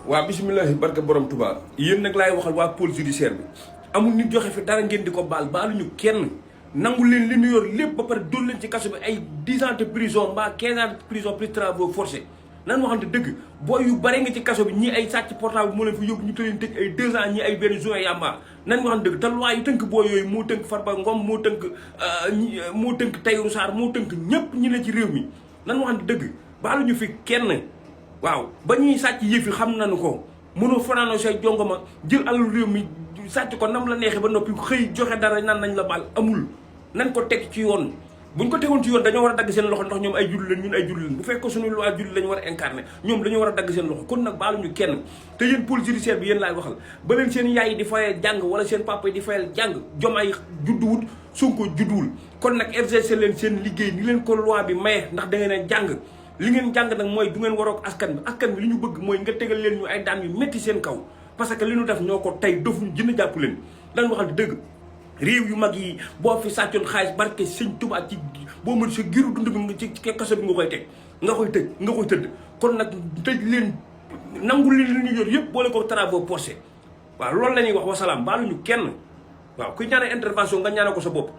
waa bisimilah barke borom Touba yéen nag laay waxal waa pôle judiciaire bi amul nit joxe fi dara ngeen di ko baaluñu kenn nangu leen li ñu yor lépp ba pare dóor leen ci kaso bi ay 10 ans de prison mbaa 15 ans de prison plus travaux forcés nan waxante dëgg booy yu bare nga ci kaso bi ñii ay sàcc portable moo leen fi yóbbu ñu tëj leen tëj ay 2 ans ñii ay benn juin yàmba nan waxante dëgg te loi yi tënk booy yooyu moo tënk Farba Ngom moo tënk Tahirou Sarr moo tënk ñépp ñi ne ci réew mi nan waxante dëgg baaluñu fi kenn waaw ba ñuy sàcc yëf yi xam nañu ko mënoo fanaanoo say jongoma jël alalu réew mi sàcc ko nam la neexee ba noppi xëy joxe dara nan nañ la baal amul nan ko teg ci yoon buñ ko tegoon ci yoon dañoo war a dagg seen loxo ndax ñoom ay julli lañ ñun ay julli lañ bu fekk suñu loi julli lañ war a incarner ñoom dañoo war a dagg seen loxo kon nag baaluñu kenn te yéen pôle judiciaire bi yéen laay waxal ba leen seen yaay yi di fayal jàng wala seen papa yi di fayal jàng Diomaye judduwut Sonko judduwul kon nag exercer leen seen liggéey ni leen ko loi bi maye ndax da ngeen a jàng li ngeen jàng nag mooy du ngeen waroog askan bi li ñu bëgg mooy nga tegal leen ñu ay daan yu métti seen kaw parce que li ñu def ñoo ko tey dofuñu jënd jàpp leen lan waxal dëgg réew yu mag yi boo fi sàccoon xaalis barke sëñ Tuubaa ci boo mën sa giru dund bi nga ci kaso bi nga koy teg nga koy tëj nga koy tëdd kon nag tëj leen nangu li ñu yor yëpp boole ko travaux forcés waaw loolu la ñuy wax wasalaam baaluñu kenn waaw kuy ñaanal intervention nga ñaanal ko sa bopp